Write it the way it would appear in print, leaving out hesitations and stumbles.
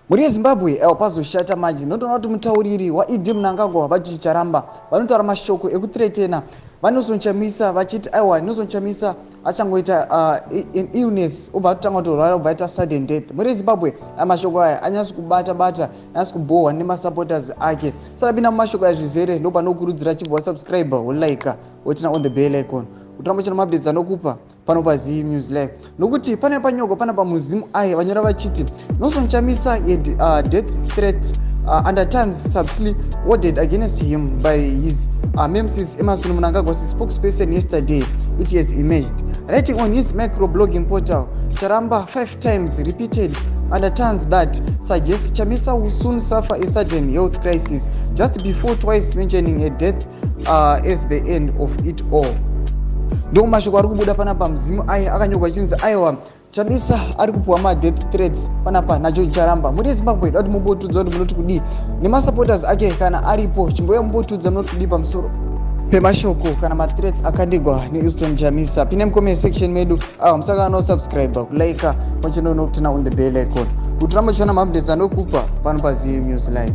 Mhuri yeZimbabwe, aiwa, pazoshata manje. Ndinotoona kuti mutauriri waED Mnangagwa, vaChichi Charamba, vanotaura mashoko ekuthreatena vaNelson Chamisa, vachiti aiwa, Nelson Chamisa achangoita an illness, obva atotanga kutorwara, obva aita sudden death. Mhuri yeZimbabwe, mashoko aya anyatsi kubata bata, anyatsi kubhohwa nemasupporters ake. Sarapinda mumashoko aya zvizere, ndo panokurudzira chibva wasubscribe, wolike, woturn on the bell icon kuti rambo china maupdates anokupa pano paZii News Live. Nokuti pane panyoko pana pamuzimu aye vanyora vachiti Nelson Chamisa had death threat undertones subtly worded against him by his nemesis Emmerson Mnangagwa's spokesperson yesterday, it has emerged. Writing on his microblogging portal, Charamba five times repeated undertones that suggest Chamisa will soon suffer a sudden health crisis, just before twice mentioning a death as the end of it all. Ndo mashoko ari kubuda panapa muzimu aya akanyorwa achinzi aiwa, Chamisa ari kupiwa madeath threats panapa naGeorge Charamba. Muri yeZimbabwe, da kuti mumbotudza kuti munoti kudii nemasupporters ake kana aripo. Chimboya mumbotudza munoti kudii pamusoro pemashoko kana mathreats akandigwa naNelson Chamisa. Pine mucomment section medu. Awa musakana nosubscribe, kulike, pachinonoturn on the bell icon kuti rambo chiona maupdates anokupa pano paZii News Live.